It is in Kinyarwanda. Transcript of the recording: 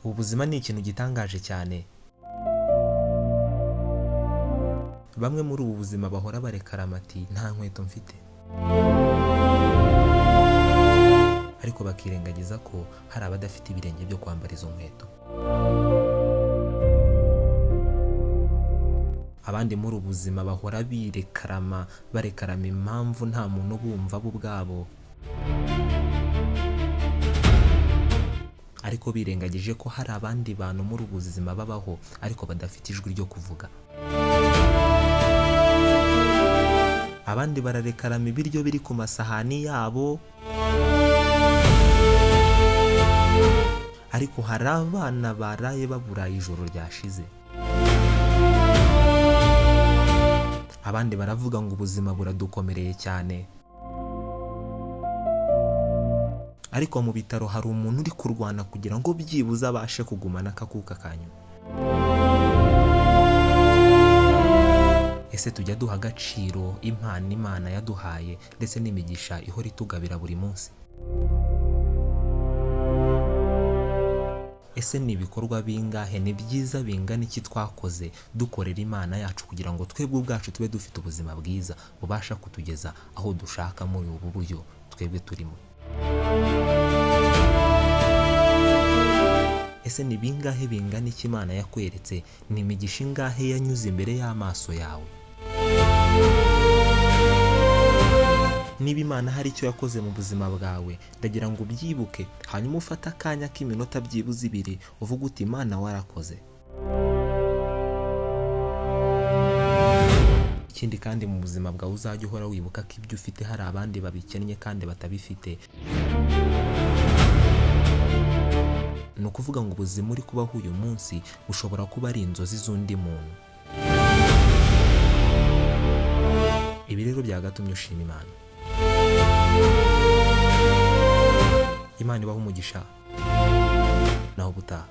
Ubuzima ni ikintu gitangaje cyane. Bamwe muri ubu buzima bahora barekarama ati nta nkweto mfite, ariko bakirengagiza ko hari abadafite ibirenge byo kwambara izo nkweto. Abandi muri ubu buzima bahora birekarama, barekarama impamvu nta muntu ubumva bo ubwabo, ariko birengagije ko hari abandi bantu muri ubu buzima babaho ariko badafite ijwi ryo kuvuga. Abandi bararekarama ibiryo biri ku masahani yabo, ariko hari abana baraye baburaye ijoro ryashize. Abandi baravuga ngo ubuzima buradukomereye cyane, ariko mu bitaro hari umuntu uri kurwana kugira ngo byibuze abashe kugumana akakuka ka nyuma. Ese tujya duha agaciro impano Imana yaduhaye ndetse n'imigisha ihora itugabira buri munsi? Ese ni ibikorwa bingahe, ni byiza bingana iki twakoze dukorera Imana yacu kugira ngo twebwe ubwacu tube dufite ubuzima bwiza bubasha kutugeza aho dushaka muri ubu buryo twebwe turimo? Ese ni bingahe bingana iki Imana yakweretse? Ni imigisha ingahe yanyuze imbere y'amaso yawe? Niba Imana hari icyo yakoze mu buzima bwawe, ndagira ngo ubyibuke, hanyuma ufate akanya k'iminota byibuze ibiri uvuge uti Imana warakoze. Ikindi kandi mu buzima bwawe uzajya uhora wibuka ko ibyo ufite hari abandi babikennye kandi batabifite. Ni ukuvuga ngo ubuzima uri kubaho uyu munsi bushobora kuba ari inzozi z'undi muntu. Ibi rero byagatumye ushima Imana. Imana ibahe umugisha, naho ubutaha.